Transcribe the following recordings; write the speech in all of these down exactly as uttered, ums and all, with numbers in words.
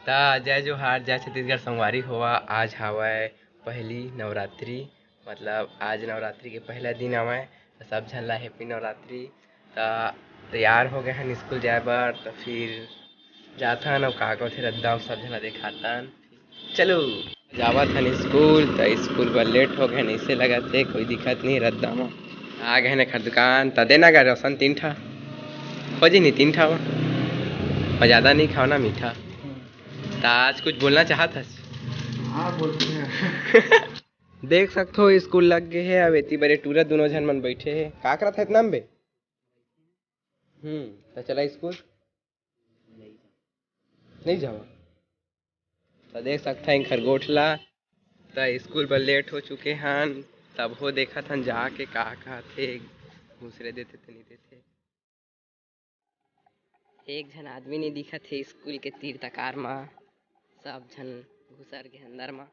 त जय जोहार, जय छत्तीसगढ़ संगवारी हो। आज हवय पहली नवरात्रि, मतलब आज नवरात्रि के पहला दिन हवय। त सब झन ला happy नवरात्रि। त तैयार हो गए हन स्कूल जाए बर, त फिर जाथन अउ का का होथे रद्दा म सब झन ला देखाथन। चलो, जावत हन स्कूल, त स्कूल बर लेट हो गए हन, ऐसे लगत हे कोई दिखत नहीं रद्दा म। आ गए हन एखर दुकान, त देना गा रोशन तीन ठा, खोजी नहीं तीन ठा, और ज्यादा नहीं खाओ ना मीठा। त आज कुछ बोलना चाहत हस? हाँ, बोलते हैं। देख सकथो स्कूल लग गए हे, अब एती बरे टूरा दोनों झन मन बैठे हे। का करत हे इतना में बे? हम्म, त चला स्कूल। नहीं जावा। त देख सकथा एखर गोठ ला, त स्कूल बर लेट हो चुके हन, तब हो देखत हन जाके का कहत हे, घुसरे देथे त नहीं देथे। एक झन आदमी नहीं दिखत हे स्कूल के तीर तकार म, सब झन घुसर गे अंदर म।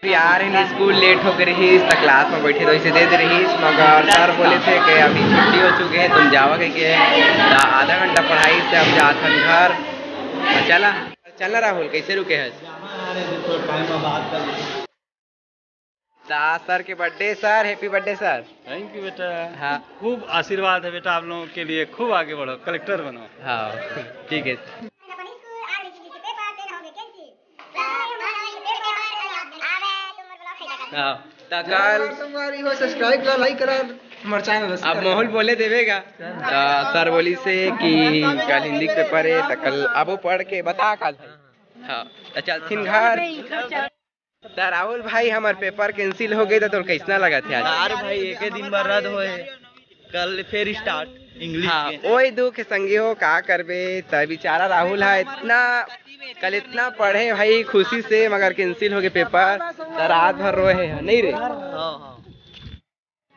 यार, इन स्कूल लेट हो गए रहीस, त क्लास में बैठे रहिस, दे दे रहीस, मगर सर बोले थे कि अभी छुट्टी हो चुकी है, तुम जावा कह के। त आधा घंटा पढ़ाई से अब जात हन घर। त चला, चलना राहुल, कैसे रुके हस? त आज सर के birthday, sir, happy birthday sir. Thank you बेटा। हाँ। खूब आशीर्वाद है बेटा, आप लोगों के लिए खूब आगे बढ़ो, कलेक्टर बनो। हाँ, ठीक है। हाँ, त कल संगवारी हो, subscribe करा, like करा, हमारे channel ला। अब माहौल बोले देवेगा। त सर बोलिस हे कि कल हिंदी के पेपर है, त कल आबो पढ़ के बता कल। हाँ, त चलथिन घर। त राहुल भाई, हमर पेपर cancel हो गए, त तोर कैसना लगत हे आज? यार भाई, एके दिन बर रद्द होए, कल फिर start English हाँ, के। ओही दुख हे संगी हो, का करबे? त बेचारा राहुल हा इतना, कल इतना पढ़े भाई खुशी से, मगर cancel हो गए पेपर, त रात भर रोए हे, नहीं रे? हाँ, हाँ।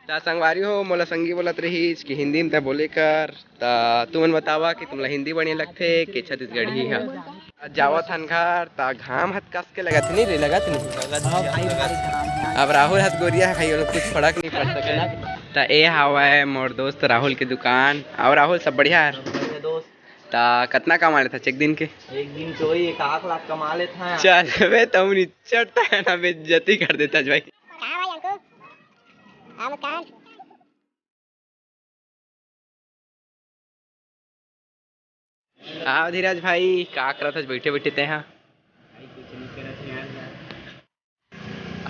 त संगवारी हो, मोला संगी बोलत रहीस कि हिंदी में त बोले कर, त तुमन बतावा कि तुमला हिंदी बढ़िया लगथे कि छत्तीसगढ़ी ह? जावत हन घर, त घाम हत कस के लगत नहीं रे, लगत नहीं? हाँ भाई, भारी घाम है। अब राहुल हत गोरिया है भाई, ओला कुछ फर्क नहीं पड़ सके ना। त ए हवय मोर दोस्त राहुल के दुकान। अउ राहुल, सब बढ़िया है? बढ़िया दोस्त। त कतना कमा लेथस एक दिन के? एक दिन के वही एक आध लाख कमा लेथस। चल बे, तहूं निच्चट है ना, बेइज्जती कर देथस भाई। कहाँ भाई अंकुर? हाँ, मुस्कान। हाँ, धीरज भाई, का करत हस बैठे बैठे तेहा?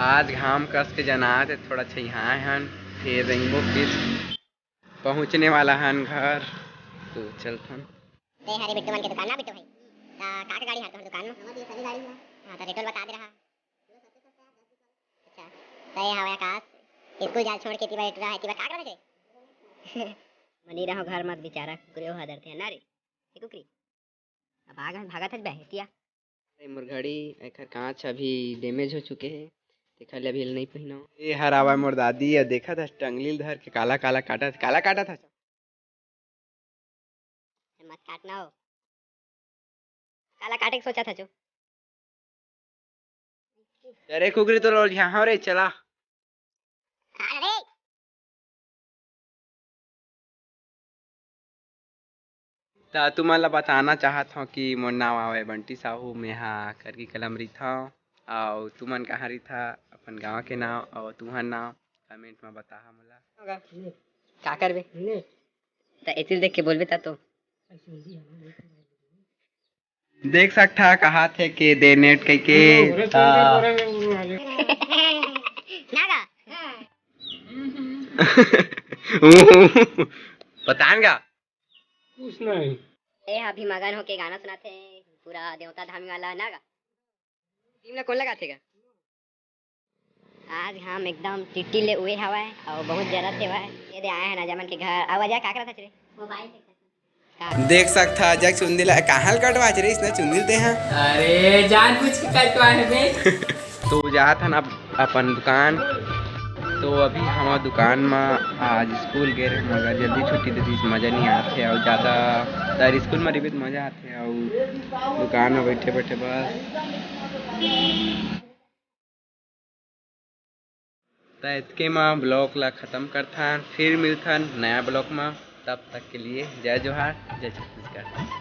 आज घाम कस के जनात हे, थोड़ा छइहाए हन, फिर रेंगबो, फिर पहुँचने वाला हन घर, तो चलथन। ते हरे बिट्टू मन के दुकान ना बिट्टू भाई? त का के गाड़ी हर तोहर दुकान में? हमर ये सभी गाड़ी है। हाँ, त रेटो ल बता दे रहा। अच्छा, त ये हवय आकाश, स्कूल जाल छोड़ के एती बर टुरा हे, एती बर का करत हे? मनी रहो घर मत बेचारा, कुकरी ओहा डरथे ना रे। ए कुकरी, अब भाग, भागत हस बे, एतिया। ए मोर घड़ी, एखर कांच अभी damage हो चुके हे, तेखर ले अभी एला नइ पहिनव। ए हर आवय मोर दादी, अ देखत हस टंगली ल धर के काला काला काटत, काला काटत हस। मत काटना हो। काला काटे के सोचत हचो? अरे कुकरी तो लोरिया हव रे, चला। अरे। त तुमन ला बताना चाहत हव कि मोर नाव आवय बंटी साहू, मेहा करगी कलम रहिथव, अउ तुमन कहाँ रहिथा, अपन गांव के नाव अउ तुहर नाव comment म बताहा मोला। का करबे? त एतिल देख के बोलबे त तो। देख सकथा, कहाथे के दे नेट कहिके। त ना गा। पता न गा। कुछ नहीं। ए हा अभी मगन होके गाना सुनाथे, पूरा देवता धामी वाला ना गा। टीम ला कोन लगाथे गा? आज हम एकदम टिट्टी ले उए हवय अउ बहुत जरत हेवय। ये दे आए हन अजय मन के घर। अउ अजय का करत हच रे? मोबाइल देखत हन। देख सकथा अजय चुंदी ला, कहाँ ल कटवाच रे इसने चुंदी ल तेहा? अरे जानबूझ के कटवाए हबे। तो जात हन अब अपन दुकान। तो अभी हम दुकान म आज स्कूल गे रहे, मगर जल्दी छुट्टी दे दीस, मजा नहीं आत हे। अउ ज्यादा तर स्कूल म रहिबे त मजा आत हे, अउ दुकान म बैठे बैठे बस। त एतके म vlog ला खतम करथन, फिर मिलथन नया vlog म। तब तक के लिए जय जोहार, जय छत्तीसगढ़।